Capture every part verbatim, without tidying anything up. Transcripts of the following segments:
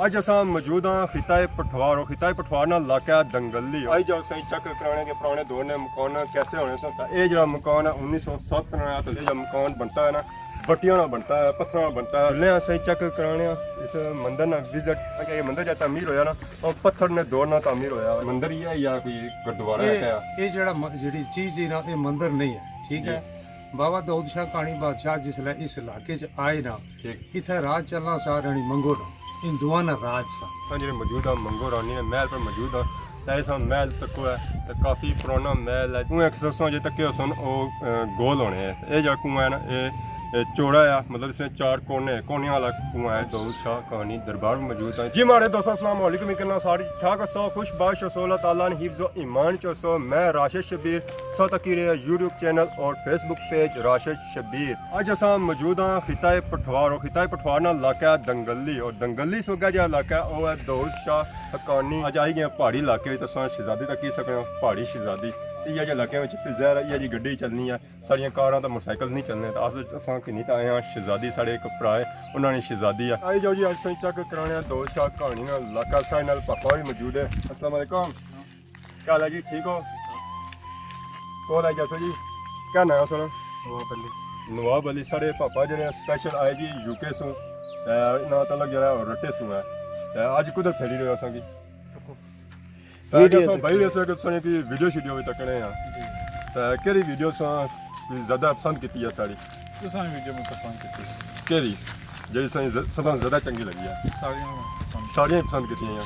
اج اساں موجود ہاں خطہ پٹھوار، اور خطہ پٹھوار نال علاقہ ہے دنگلی۔ آئی جاؤ سائیں، چیک کرانے کے پرانے دور نے مکان کیسے ہونے سن۔ تاں اے جڑا مکان ہے انیس سو ستر نا، تاں اے جڑا مکان بنتا ہے نا، بٹیاں نا بنتا ہے، پتھراں نا بنتا ہے۔ لے آں سائیں، چیک کرانے آں اس مندر نا وزٹ، تاکہ اے مندر جا تعمیر ہویا نا، او پتھر نے دور نا تعمیر ہویا۔ مندر ہی ہے یا کوئی گردوارہ ہے اے، کیا؟ اے جڑا م-، جڑی چیز ہی نا، اے مندر نہیں ہے، ٹھیک جی۔ ہے۔ بابا داؤد شاہ کہانی بادشاہ جس لے اس علاقے چ آئے نا، ٹھیک۔ اتھے راج چلنا سا رانی منگو نا، ہندوؤں نا راج سا۔ ہاں، جڑے موجود ہاں منگو رانی نے محل پر موجود ہاں۔ تے اس محل تکو ہے، تے کافی پرانا محل ہے۔ کنویں اکثر سو جے تکے ہوسن او، اے، گول ہونے ہیں۔ اے جا کنواں ہے نا، اے، اے چوڑا ہے، مطلب اس نے چار کونے، کونیاں والا کنواں ہے۔ داؤد شاہ کہانی دربار موجود ہے۔ جی ماڑے دوستو، السلام علیکم، کنا ساری ٹھاک ہسو، خوش باش ہسو، اللہ تعالیٰ نے حفظ و ایمان چ ہسو۔ میں راشد شبیر، سو تکی رہے یوٹیوب چینل اور فیس بک پیج راشد شبیر۔ اج اساں موجود ہاں خطہ پٹھوار، اور خطہ پٹھوار نا علاقہ ہے دنگلی، اور دنگلی سو اگے جا علاقہ ہے، او ہے داؤد شاہ حقانی۔ اج آئی گئے پہاڑی علاقے وچ، اساں شہزادی تک کی سکنے ہاں، پہاڑی شہزادی۔ یہ جے علاقے وچ تے ظاہر ہے یہ جی گڈی چلنی ہے، ساریاں کاراں تے موٹرسائیکل نہیں چلنے، تے اصل اساں کی نہیں تے آئے ہاں شہزادی، ساڑے ایک بھرا ہے، انہاں نے شہزادی ہے۔ آئی جاؤ جی، اج اساں چیک کرانے ہاں داؤد شاہ کہانی نا علاقہ، ساڑے نال پاپا بھی موجود ہے۔ السلام علیکم۔ کیا حال ہے جی، ٹھیک ہو؟ کول آئی جاسو جی، کیا ناں ہے سنا؟ نواب علی۔ نواب علی، ساڑے پاپا جڑے اسپیشل آئے جی یو کے سوں، تے انہاں تعلق جڑا ہے او رٹے سوں ہے۔ تے اج کدھر پھیری رہے ہو اساں کی؟ تے ویڈیو اگے سو دیکھو۔ بھائی ویسے کہ تساں کی ویڈیو شیڈیو بھی تکنے ہاں۔ جی۔ تے کیڑی ویڈیو ساں کوئی زیادہ پسند کیتی ہے ساڑی؟ تساں ویڈیو میں پسند کیتی؟ کیڑی؟ جیڑی ساں ز-، سب سے زیادہ چنگی لگی ہے؟ ساریاں پسند۔ ساریاں پسند کیتی ہیں۔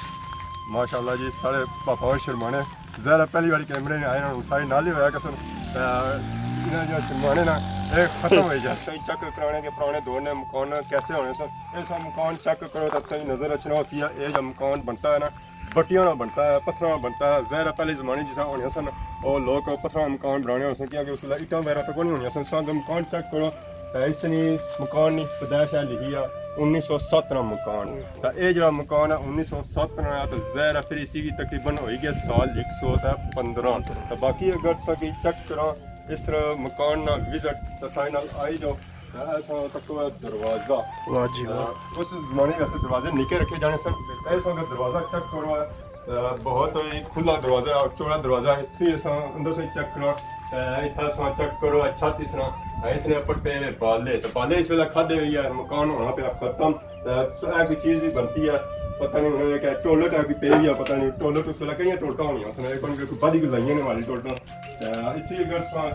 ماشاءاللہ جی، ساڑے پاپا اور شرمانے۔ ظاہر ہے پہلی باری کیمرے نے آئے نا، سارے نال ہی ہویا کسن۔ تے انہاں جو شرمانے نا، اے ختم ہوئی جائے۔ سائیں چیک کرانے کے پرانے دور نے مکان کیسے ہونے سن۔ ایسا مکان چیک کرو تو تساں نظر اچھنا ہوتی ہے، اے جو مکان بنتا ہے نا، بٹیاں نا بنتا ہے، پتھراں نا بنتا ہے۔ ظاہر ہے پہلے زمانے جسا ہونیاں سن، او لوگ پتھراں نا مکان بنانے ہونے سن، کیونکہ اس ویلے اٹاں وغیرہ تو کوئی نہیں ہونیاں سن۔ ساں مکان چیک کرو، تے اس نی مکان نی پیدائش ہے لکھی ہے انیس سو ستر نا مکان۔ تے اے جڑا مکان ہے انیس سو ستر نا ہے، تے ظاہر ہے پھر اسی کی تقریباً ہوئی گیا سال ایک سو تے پندرہ۔ تے باقی اگر تساں کی چیک کراں اس مکان نا وزٹ، تے سائیں نال آئی جاؤ۔ تے ایسا تکو ہے دروازہ۔ واہ جی واہ۔ تے اس زمانے ویسے دروازے نکے رکھے جانے سن۔ تے ایسا اگر دروازہ چیک کرو ہے، تے بہت ہی کھلا دروازہ ہے اور چوڑا دروازہ ہے۔ اس سے ایسا اندر سے چیک کرو۔ تے اتھا ایسا چیک کرو، اے چھت اس طرح، تے اس نے اوپر پے ہوئے بالے۔ تے بالے اس ویلے کھدے ہوئی ہے، مکان ہونا پیا ختم۔ تے اے کوئی چیز ہی بنتی ہے، پتہ نہیں ہن کہ ٹوائلٹ ہے کوئی پئی ہے، پتہ نہیں ٹوائلٹ اس ویلے کہڑیاں ٹوائلٹاں ہونیاں سن، اے کوئی بدھی گزائیاں نے والی ٹوائلٹاں۔ تے اتھی اگر تساں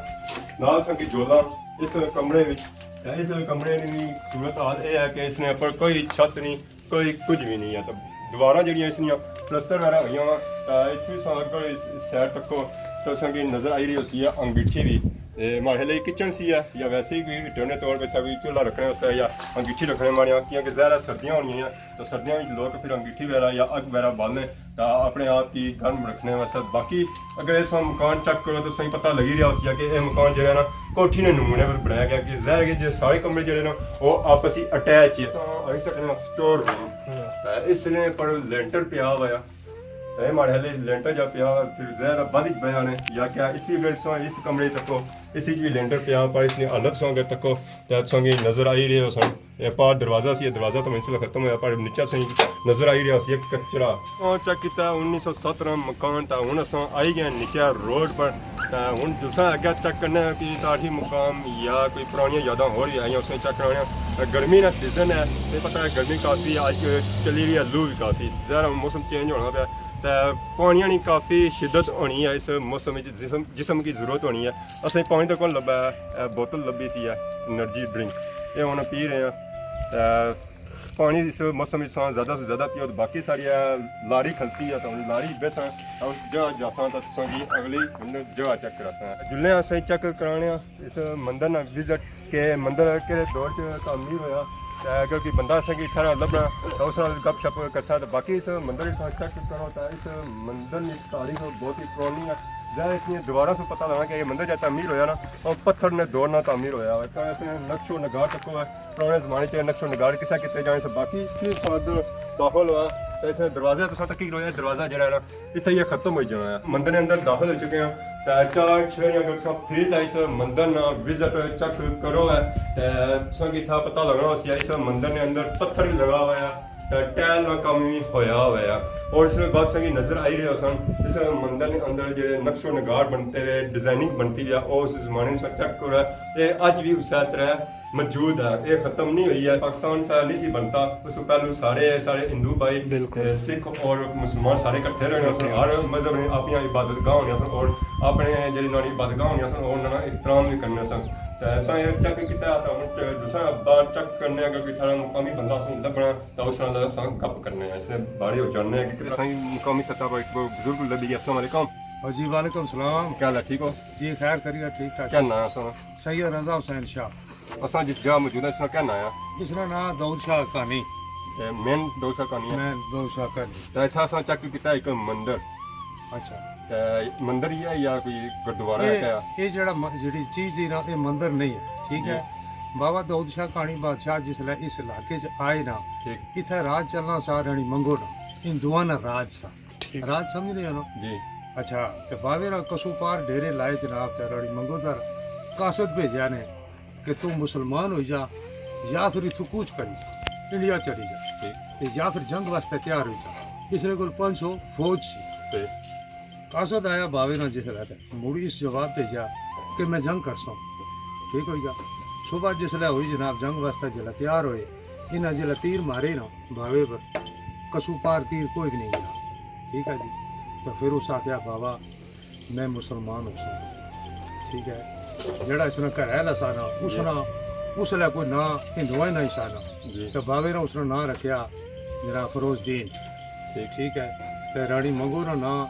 نال سنگی جولاں اس کمرے وچ، تے اس کمرے نی صورت حال اے ہے کہ اس نے اوپر کوئی چھت نہیں، کوئی کچھ بھی نہیں ہے۔ تے دیواراں جڑیاں اس نیاں پلستر وغیرہ ہوئیاں وا، تے اتھی تساں اگر اس سائیڈ تکو تے تساں کی نظر آئی رہی ہوسی ہے انگیٹھی بھی۔ تے ماڑے خیال اچ کچن سی ہے یا ویسے ہی کوئی ریٹرن طور پہ اتھا کوئی چولہا رکھنے واسطے یا انگیٹھی رکھنے ماڑیاں، کیونکہ ظاہر ہے سردیاں ہونیاں ہیں۔ تو سردیاں وچ لوگ پھر انگیٹھی وغیرہ یا اگ وغیرہ بالنے تا اپنے آپ کی گرم رکھنے واسطے۔ باقی اگر اس مکان چیک کرو تو صحیح پتہ لگی رہا ہوسی کہ اے مکان جڑا نا کوٹھی نے نمونے پر بنایا گیا، کہ ظاہر ہے کہ جو سارے کمرے جڑے نا وہ آپس ہی اٹیچ ہے۔ تو آئی سکنے سٹور روم۔ تے اس نے پر لینٹر پیا ہوا ہے۔ تے ماڑے ہلے لینٹر جا پیا، پھر ظاہر ہے بعد وچ پیا نے یا کیا، اس لیے اگر تساں اس کمرے تکو، اس وچ بھی لینٹر پیا، پر اس نے حالت سو اگر تکو تے تساں کی نظر آئی رہے ہو سن۔ اے پار دروازہ سی، اے دروازہ تو منسل ختم ہویا، پر نیچے سائیں نظر آئی رہیا سی ایک کچرا۔ او چیک کیتا انیس سو ستر مکان، تا ہن اساں آئی گئے نیچے روڈ پر۔ تا ہن جساں اگے چیک کرنے ہیں کہ تاریخی مقام یا کوئی پرانیاں یاداں ہور وی آئیاں، اساں چیک کرانے ہیں۔ گرمی نا سیزن ہے، تے پتہ ہے گرمی کافی ہے، اج چلی رہی ہے لو بھی کافی، ظاہر ہے موسم چینج ہونا پیا۔ تے پانیاں نی کافی شدت ہونی ہے اس موسم وچ، جسم، جسم کی ضرورت ہونی ہے۔ اساں پانی تے کون لبھا ہے، اے بوتل لبھی سی ہے، انرجی ڈرنک، اے ہن پی رہے ہیں۔ تے پانی اس موسم وچ تساں زیادہ سے زیادہ پیو، تے باقی ساڑی اے لاری کھلتی ہے، تے ہن لاری بیساں، تے اس جگہ جاساں، تے تساں کی اگلی ہن جگہ چیک کراساں۔ جلنے آں اساں چیک کرانے آں اس مندر نا وزٹ، کہ مندر کہڑے دور چ تعمیر ہویا، تے اگر کوئی بندہ اساں کی اتھا نا لبھنا، تے اس نال گپ شپ کرساں۔ تے باقی اس مندر وچ تساں چیک کرو، تے اس مندر نی تاریخ بہت ہی پرانی ہے۔ ظاہر اس نی دیواراں سوں پتہ لگنا کہ یہ مندر جا تعمیر ہویا نا، او پتھر نے دور نال تعمیر ہویا ہوا ہے۔ تے اس نے نقش و نگار تکو ہے، پرانے زمانے چ نقش و نگار کسا کیتے جانے سے۔ باقی اس فادر داخل ہوا، تے اس نے دروازے تساں تکی کرو، یہ دروازہ جڑا ہے نا، اتھے یہ ختم ہوئی جانا ہے۔ مندر نے اندر داخل ہو چکے ہیں۔ تے چار چھ اگر تساں پھر تے اس مندر نا وزٹ چیک کرو ہے، تے تساں کی اتھا پتہ لگنا ہوسی، اس مندر نے اندر پتھر بھی لگا ہوا ہے۔ تے ٹائل نا کم وی ہویا ہویا ہے۔ اور اس ویلے بعد سنگی نظر آئی رہے سن، اس مندر نے اندر جڑے نقش و نگار بنتے رہے، ڈیزائننگ بنتی رہیا، او اس زمانے میں چیک کرو، اے اج وی اسے طرح موجود ہے، اے ختم نہیں ہوئی ہے۔ پاکستان سا نہیں سی بنتا، اس سے پہلو سارے، سارے ہندو بھائی، بالکل۔ اے، سکھ اور مسلمان سارے کٹھے رہنے سن، اکٹھے ہر مذہب نے اپنی عبادت گاہ ہونی سن اور اپنے جڑی انہاں دی عبادت گاہ ہونی سن، اور انہاں نا احترام بھی کرنا سن۔ تے اساں اے چیک کیتا، تے ہن تے دوسرا بار چیک کرنے، اگر کوئی تھوڑا مقامی بندہ سن لبنا، تے اس نال اساں گپ کرنے ہیں، اس نے بارے ہو جاننے ہیں کہ کتنا سائیں مقامی سطح پر ایک بزرگ لبی گیا۔ السلام علیکم۔ ہاں جی، وعلیکم السلام۔ کیا حال ہے، ٹھیک ہو؟ جی، خیر کریے، ٹھیک ٹھاک۔ کیا نام ہے سر؟ سید رضا حسین شاہ۔ اساں جس جگہ موجود ہیں، اس کا کیا نام ہے؟ اس کا نام داؤد شاہ کانی۔ تے مین داؤد شاہ کانی ہے۔ مین داؤد شاہ کانی۔ تے اتھا اساں چیک کیتا ایک مندر۔ اچھا۔ تے مندر ہی ہے یا کوئی گردوارہ ہے اے، کیا؟ اے جڑا م-، جڑی چیز ہی نا، اے مندر نہیں ہے، ٹھیک جی۔ ہے؟ بابا داؤد شاہ کانی بادشاہ جس لے اس علاقے چ آئے نا، ٹھیک۔ اتھے راج چلنا سا رانی منگو نا، ہندوؤں نا راج سا۔ ٹھیک۔ راج سمجھ رہے ہو نا؟ جی۔ اچھا، تے باوے را کسو پار ڈیرے لائے جناب، تے رانی منگو دا قاصد بھیجا نے کہ تو مسلمان ہوئی جا یا پھر اتھوں کوچ کری جا، انڈیا چلی جا، ٹھیک۔ تے یا پھر جنگ واسطے تیار ہوئی جا۔ اس نے کول پانچ سو فوج سی۔ صحیح۔ قاصد آیا باوے نا جس لے تے مڑی اس جواب بھیجا کہ میں جنگ کرساں۔ ٹھیک ہوئی گیا۔ صبح جس لے ہوئی جناب، جنگ واسطے جلے تیار ہوئے، انہاں جلے تیر مارے نا باوے پر، کسو پار تیر کوئی بھی نہیں گیا۔ ٹھیک ہے جی۔ تو پھر اس آخیا، بابا میں مسلمان ہو سا، ٹھیک ہے، جڑا اس نے گھر والا سا نا، اس جی۔ نا، اس لے کوئی نہ ہندوؤں نا ہی سا نا۔ جی۔ تو باوے نا اس نے نام رکھیا جناب فروز دین۔ ٹھیک۔ ٹھیک ہے۔ تے رانی منگو نا نام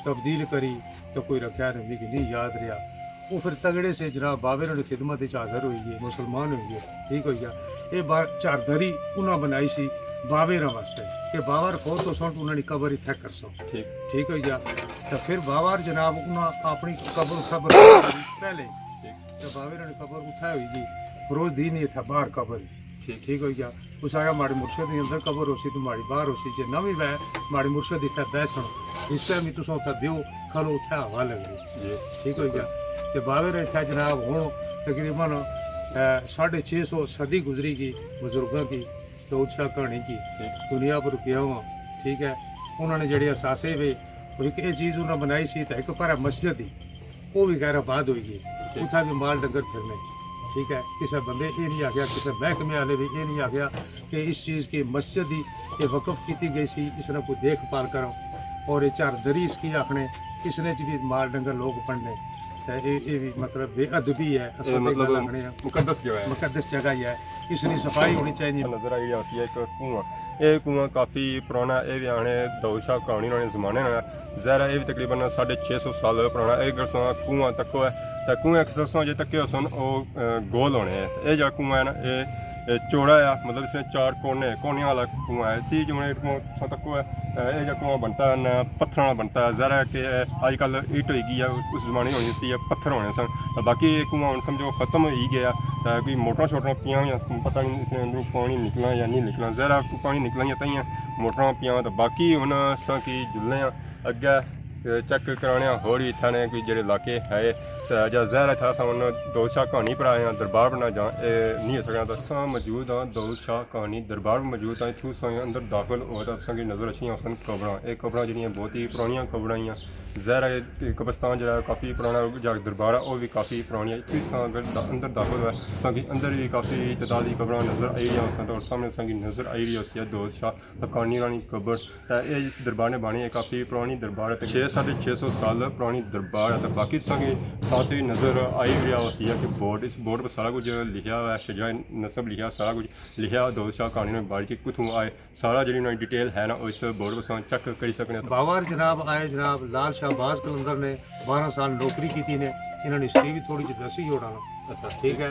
تبدیل کری تو کوئی رکھیا نہیں، میکی نہیں یاد رہیا۔ وہ پھر تگڑے سے جناب باوے رانی خدمت وچ حاضر ہوئی گئے، مسلمان ہوئی گئے، ٹھیک ہوئی گیا۔ یہ بار چاردری انہاں بنائی سی باوے رہا واسطے کہ باوار فوت ہو سن تو انہاں نے قبر اتھے کر سو۔ ٹھیک۔ ٹھیک ہوئی گیا۔ تو پھر باوار جناب انہاں اپنی قبر اتھا بنا پہلے ٹھیک۔ تے باوے رانی قبر اتھا ہوئی گئی، فروز دین ہی اتھا باہر قبر ہی۔ ٹھیک۔ ٹھیک ہوئی گیا۔ اس آیا ماڑے مرشد دی اندر قبر ہو سی تو ماڑی باہر ہو سی، جے نہ وی وے ماڑے مرشد اتھا بیسن، اس ٹائم بھی تساں اتھا دیو، کھلو اتھا ہوا لگ رہی۔ جی۔ ٹھیک ہوئی گیا۔ تے باوے رہے اتھا جناب ہن تقریباً، اے، ساڑھے چھ سو صدی گزری گئی بزرگاں کی، داؤد شاہ کہانی کی، ٹھیک۔ دنیا پر رکیا ہوا، ٹھیک ہے۔ انہوں نے جڑے اثاثے وے، اور ایک یہ چیز انہوں نے بنائی سی، تو ایک پارا مسجد ہی، وہ بھی غیر آباد ہوئی گئی۔ ٹھیک۔ اتھا بھی مال ڈنگر پھرنے، ٹھیک ہے۔ کسے بندے یہ نہیں آخیا، کسے محکمے والے بھی یہ نہیں آخیا کہ اس چیز کی مسجد ہی یہ وقف کیتی گئی سی، اس نے کوئی دیکھ بھال کرو، اور یہ چار دری اس کی آخنے، اس نے چ بھی مال ڈنگر لوگ پڑھنے۔ تے اے، اے وی مطلب بے ادبی ہے، اے اساں تے مطلب گل آخنے آں۔ مقدس جگہ ہے۔ مقدس جگہ ہی ہے، اس نی صفائی ہونی چاہیے۔ نظر آئی رہیا سی ایک کنواں، اے کنواں کافی پرانا، اے وی آنے داؤد شاہ کہانی نے زمانے نا، ظاہر ہے اے وی تقریباً ساڑھے چھ سو سال پرانا۔ اے اگر ساں کنواں تکو ہے، تے کنویں اکثر ساں جے تکے ہوسن، او، اے، گول ہونے ہیں۔ اے جا کنواں ہے نا، اے، اے چوڑا ہے، مطلب اس نے چار کونے، کونیاں والا کنواں ہے۔ اسی جو ہے کنواں ساں تکو ہے، اے جا کنواں بنتا ہے نا، پتھراں والا بنتا ہے۔ ظاہر ہے کہ اج کل اینٹ ہوئی گئی ہے، اس زمانے ہونی سی، پتھر ہونے سن۔ تے باقی اے کنواں ہن سمجھو ختم ہوئی گیا۔ تے کوئی موٹراں شوٹراں پیاں ہویاں، پتہ نہیں اس نے اندروں پانی نکلنا یا نہیں نکلنا۔ ظاہر ہے کوئی پانی نکلنا یا تائیں موٹراں پیاں۔ تے باقی ہن اساں کی جلنے آں اگے، چیک کرانے آں ہور وی اتھا نے کوئی جڑے علاقے ہے۔ تے جا ظاہر ہے اتھا اساں ہن داؤد شاہ کہانی پر آئے آں، دربار پر نہ جاں، اے نہیں ہو سکنا۔ تے اساں موجود آں داؤد شاہ کہانی دربار موجود ہیں، اتھوں اساں اندر داخل ہوئے تاں اساں کی نظر اچھیاں ہوسن قبراں۔ اے قبراں جڑیاں بہت ہی پرانیاں قبراں ہیاں۔ ظاہر ہے کہ قبرستان جڑا ہے کافی پرانا، جا دربار ہے او بھی کافی پرانی ہے۔ اتھوں اساں اگر دا-، اندر داخل ہوئے، اساں کی اندر بھی کافی تعداد دی قبراں نظر آئی رہیاں ہوسن، تے سامنے اساں کی نظر آئی رہی ہوسی ہے داؤد شاہ حقانی رانی قبر۔ تے اے جس دربار نے بانی ہے، کافی پرانی دربار ہے، تے چھ، ساڑھے چھ سو سال پرانی دربار ہے۔ تے باقی تساں کی ساتھ ہی نظر آئی رہیا ہوسی ہے کہ بورڈ، اس بورڈ پر سارا کچھ لکھیا ہوا ہے، شجرہ نسب لکھیا، سارا کچھ لکھیا داؤد شاہ کہانی نے بارے چ کتھوں آئے، سارا جڑی انہاں دی ڈیٹیل ہے نا، اس بورڈ پر تساں چیک کری سکنے۔ باوار جناب آئے جناب لال شہباز قلندر نے بارہ سال نوکری کیتی نے، انہاں نے ہسٹری بھی تھوڑی جی دسی جوڑا نا۔ اچھا۔ ٹھیک ہے،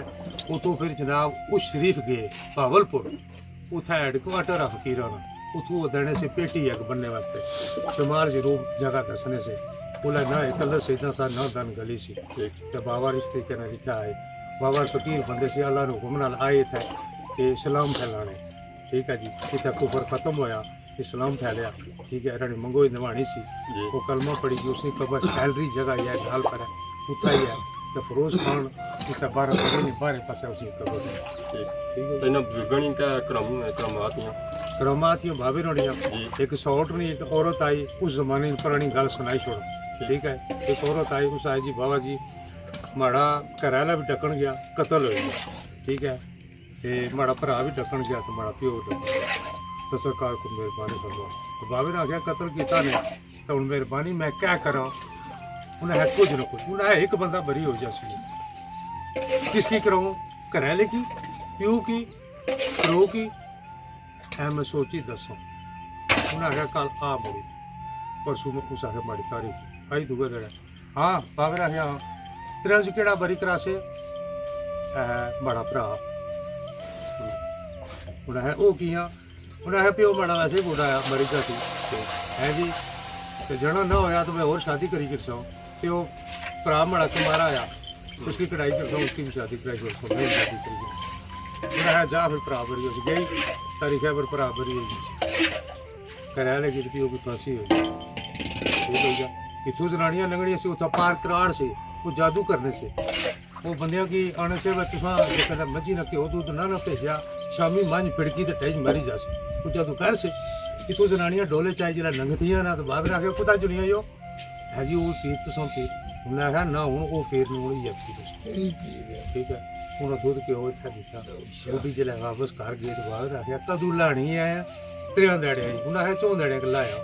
اتوں پھر جناب اس شریف گئے بہاول پور، اتھا ہیڈ کوارٹر آ فقیراں نا، اتھوں وہ دینے سے پیٹی ایک بننے واسطے شمال جنوب جگہ دسنے سے۔ اولا نہ ایک کلر سے اتنا سا نہ دن گلی سی۔ ٹھیک۔ تے باوار اس طریقے نال اتھا آئے۔ باوار فقیر بندے سے، اللہ نے حکم نال آئے اتھا تے اسلام پھیلانے۔ ٹھیک ہے جی، اتھا کفر ختم ہویا، اسلام پھیلیا۔ ٹھیک ہے، رانی منگو ہی نوانی سی۔ جی۔ وہ کلمہ پڑھی گئی، اس نے قبر ہیلری جگہ ہی ہے، ڈھال پر ہے، اتھا ہی ہے۔ تے فیروز خان اتھا بارہ پڑھے نہیں، بارہ پاسے اسی قبر ہے۔ ٹھیک۔ ٹھیک ہے۔ تے انہاں بزرگاں نے کیا کرام-، کرامات ہیں؟ کرامات یہ بابے روڑیاں۔ جی۔ ایک سوٹ نہیں، ایک عورت آئی، اس زمانے میں پرانی گل سنائی چھوڑو۔ ٹھیک ہے۔ ایک عورت آئی، اس آئی جی بابا جی، ماڑا گھر والا بھی ڈکن گیا، قتل ہو گیا۔ ٹھیک ہے۔ تے ماڑا بھرا بھی ڈکن گیا تے ماڑا پیو بھی ڈکن گیا۔ تے سرکار کو مہربانی فرما۔ تے بابے نے آخیا، قتل کیتا نے، تے ہن مہربانی میں کیا کراں؟ انہاں ہے کچھ نہ کچھ، انہاں ہے ایک بندہ بری ہو جاسی۔ کس کی کراؤں؟ گھر والے کی، پیو کی، پیو کی؟ اے میں سوچی دساں۔ انہاں آخیا، کل آ مڑی، پرسوں میں اس آخیا ماڑی تاریخ آئی، دوے دن۔ ہاں، بابے آخیا، ہاں۔ تریاں جو کیڑا بری کراسے؟ اے، ماڑا بھرا۔ انہاں آخیا، او کیاں؟ انہاں آخیا، پیو ماڑا ویسے ہی بوڑھا آیا، مری گیا سی۔ ہے جی، تے جنا نہ ہویا تو میں اور شادی کری کرساں۔ پیو، بھرا ماڑا کمارا آیا، اس کی کڑائی کرساں، اس کی بھی شادی کرائی کرساں، میں بھی شادی کری کرساں۔ انہاں آخیا، جا پھر بھرا بری ہو گئی، تاریخ ہے پر بھرا بری ہو گئی۔ گھر والے کی تے پیو کی پھانسی ہوئی۔ ٹھیک ہوئی گیا۔ اتھوں زنانیاں لنگھنیاں سی، اتھا پار کراڑ سے، وہ جادو کرنے سے۔ وہ بندیاں کی آنے سے، "بس تساں جے کدے مجھی نہ گھیو، دودھ نہ نہ بھیجیا، شامی مجھ پھڑکی تے ٹھیج مری جاسی۔" وہ جادو کر سے۔ اتھوں زنانیاں ڈولے چائی جلا لنگھتیاں نا، تو بابے نے آخیا، "کتا جڑیاں یو؟" ہے جی، وہ پیر تساں پیر۔ انہاں آخیا، "نہ، ہن وہ پیر نہیں، ہن یہ پیر۔" ٹھیک ہے۔ انہاں دودھ گھیو اتھا دتا۔ اچھا۔ بڈھی جلے واپس گھر گئی تو بابے نے آخیا، "کدوں لانی ہے؟" تریاں دھیاڑیاں ہی۔ انہاں آخیا، "چون دھیاڑیاں کلا آیا۔"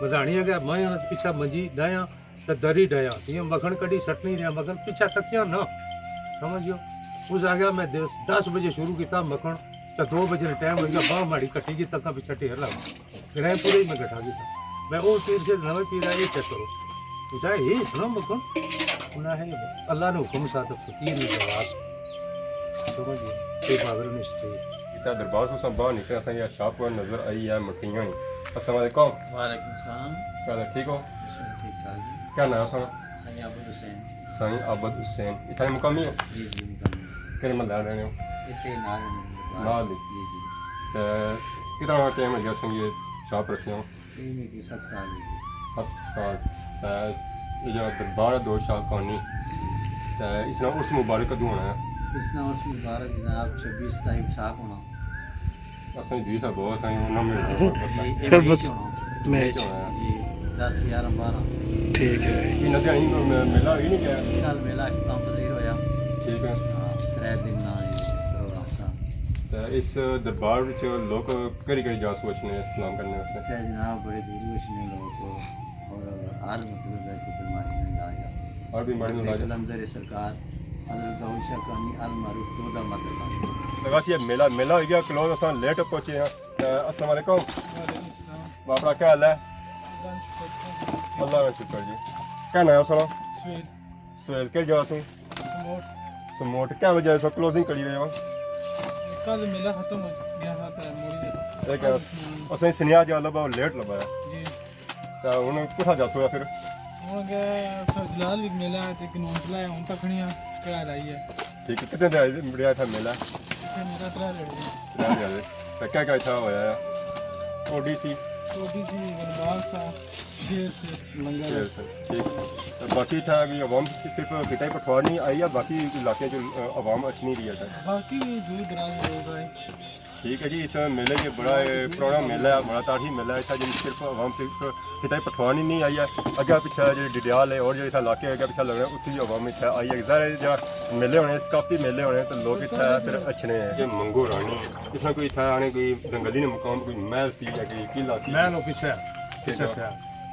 مزاحنی آخیا، میں انہاں دے پچھے منجی ڈایا، تے دری ڈایا۔ جیاں مکھن کڈی سٹنی رہیا، مکھن پچھے تکیا نہ۔ سمجھ گیو؟ اس آخیا، میں دس، دس بجے شروع کیتا مکھن، تے دو بجے نے ٹائم ہوئی گیا، باں ماڑی کٹی گئی، تکاں پچھے ڈھیر لگ گیا۔ گرائیں پورے ہی میں کٹھا کیتا۔ میں او پیر سے نویں پیر آئے، یہ چیک کرو۔ پوچھا، "یہ اتنا مکھن؟" انہاں ہے، "اللہ نے حکم سا تو فقیر نے جواز۔" سمجھ گئے؟ یہ بابر نے ہسٹری۔ اتنا دربار سے سب باہر نکلے، اساں یہ شاپ پر نظر آئی ہے مکھیاں ہی۔ السلام علیکم۔ وعلیکم السلام۔ کیا حال ہے؟ ٹھیک ہو؟ ٹھیک ٹھاک جی۔ کیا نام ہے سر؟ سائیں عابد حسین۔ سائیں عابد حسین۔ اتھا مقامی ہو؟ جی، جی، مقامی۔ کہڑے محلے رہنے ہو؟ اتھے نال رہنے ہو۔ نال ہی؟ جی، جی۔ تے کتنا ٹائم ہو گیا سنگی شاپ رکھے ہو؟ یہ میری ست سال ہو گئے۔ ست سال۔ تے یہ جو دربار ہے دو شاہ کہانی، تے اس نا عرس مبارک کدوں ہونا ہے؟ اس نا عرس مبارک جناب چھبیس تاریخ شاہ ہونا۔ اساں جی صاحب، اساں انہاں میں ہونا۔ جی، یہ پھر مئی بس چ ہونا۔ مئی چ۔ جی، دس، گیارہ، بارہ۔ ٹھیک ہے۔ یہ ندیاں ہی میں-، میلہ ہوئی نہیں گیا؟ فی الحال میلہ اختتام پذیر ہویا۔ ٹھیک ہے۔ ہاں، ترے دن نا یہ پروگرام تھا۔ تے اس دربار وچ لوگ کہڑی کہڑی جا سوں اچھنے سلام کرنے واسطے؟ اتھے جناب بڑے دور اچھنے لوگ، اور ہر مطلب ہے کہ بیماری نا علاج ہے۔ ہر بیماری نا علاج ہے۔ قلندر سرکار، حضرت داؤد شاہ کانی، المعروف دودہ مدد۔ لگا سی یہ میلہ، میلہ ہوئی گیا کلوز، اساں لیٹ پہنچے ہیں۔ تے السلام علیکم۔ وعلیکم السلام۔ باپڑا کیا حال ہے؟ اللہ کا شکر۔ اللہ کا شکر جی۔ کیا نام ہے سنا؟ سہیل۔ سہیل، کہڑی جگہ سوں؟ سموٹ۔ سموٹ۔ کیا وجہ ہے سو کلوزنگ کری رہے ہو؟ کل میلہ ختم ہو گیا تھا، تے موڑی دے۔ ایک اج سموٹ۔ اساں سنیا جا لبا، لیٹ لبا ہے۔ جی۔ تے ہن کتھا جاسو پھر؟ ہن اگے سر جلال وی میلہ ہے تے قانون تلا ہے، ہن تک کھڑیاں کڑا لائی ہے۔ ٹھیک ہے، کتنے دن رہیا تھا میلہ؟ اتھے میلہ ترے دن رہیا۔ ترے دن۔ تے کیا کیا اتھا ہویا ہے؟ کوڈی سی؟ کوڈی سی، گلباغ سا، شیر سے، لنگر۔ شیر سے، ٹھیک۔ تے باقی اتھا بھی عوام صرف خطہ پٹھوار نہیں آئی یا باقی علاقے جو عوام اچھنی رہی ہے اتھا؟ باقی بھی دور دراز لوگ آئے۔ ٹھیک ہے جی، اس میلے کی بڑا، اے، پرانا میلہ ہے، بڑا تاریخی میلہ ہے۔ اتھا جی صرف عوام صرف خطہ پٹھوار ہی نہیں آئی ہے، اگے پچھے جی ڈڈیال ہے اور جی اتھا علاقے اگے پچھے لگنے، اتھی عوام اتھا آئی ہے۔ ظاہر ہے جا میلے ہونے، ثقافتی میلے ہونے تو لوگ اتھا پھر اچھنے ہیں۔ یہ منگو رانی ہے، اس میں کوئی اتھا آنے کوئی جنگلی نے مقام، کوئی محل سی یا کوئی قلعہ سی؟ محل وہ پچھے، پچھے ٹھیک ہے۔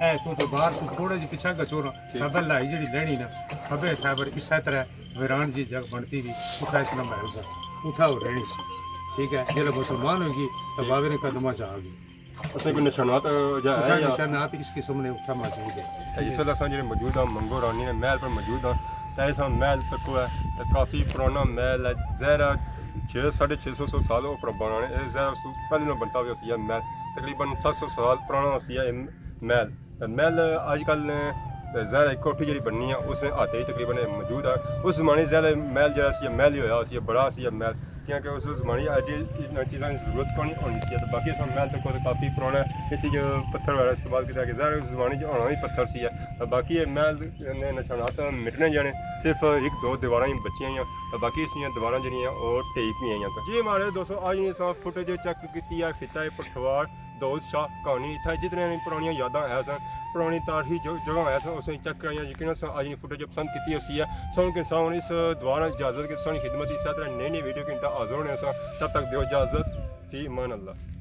اے تو دربار تو تھوڑے جی پچھے گچورا، ٹھیک۔ ابے لائی جڑی لہنی نا، ابے اتھا بڑی اس طرح ویران جی جگ بنتی وی، اتھا اس نا محل سا، اتھا او رہنی سی۔ ٹھیک ہے، جلے مسلمان ہوئی گئی، تو بابے نے قدماں چ آ گئی۔ اساں کوئی نشانات، اے، جا ہے اتھا یا؟ نشانات اس قسم نے اتھا موجود ہے۔ تے اس ویلے اساں جڑے موجود ہاں، منگو رانی نے محل پر موجود ہاں، تے اس محل تک ہے، تے کافی پرانا محل ہے، ظاہر ہے چھ، ساڑھے چھ سو، سو سال اوپر بنا نے، اے ظاہر اس تو پہلے نہ بنتا ہویا سی یہ محل، تقریباً ست سو سال پرانا سی یہ محل۔ تے محل اج کل نے، تے ظاہر ہے کوٹھی جڑی بننی ہے، اس نے آتے ہی تقریباً موجود ہے۔ اس زمانے ظاہر ہے محل جڑا سی، محل ہی ہویا سی، بڑا سی محل۔ کیونکہ اس زمانے ایڈی انہاں چیزاں کی ضرورت کونی ہونی سی۔ تو باقی اس محل تے کوئی کافی پرانا ہے، اس جو پتھر وغیرہ استعمال کیتا کہ ظاہر ہے اس زمانے جو ہونا ہی پتھر سی ہے۔ تو باقی یہ محل نے نشانات مٹنے جانے، صرف ایک دو دیواراں ہی بچیاں ہیں۔ تو باقی اس دیاں دیواراں جڑیاں ہیں، وہ ٹھیک نہیں ہیں۔ جی ماڑے دوستو، آج نے سا فوٹیج چیک کیتی ہے، خطہ پٹھوار، داؤد شاہ کہانی، اتھا جتنے پرانیاں یاداں ہے سن، پرانی تاریخی جو-، جگہ ہے سن، اسے چیک کرائیاں۔ یقیناً سا آج نے فوٹیج پسند کیتی ہوسی ہے۔ سو کہ ساؤں اس دوارا اجازت کے سانی خدمت، اس طرح نئی نئی ویڈیو کے انتا حاضر ہونے سا۔ تب تک دیو اجازت، فی امان اللہ۔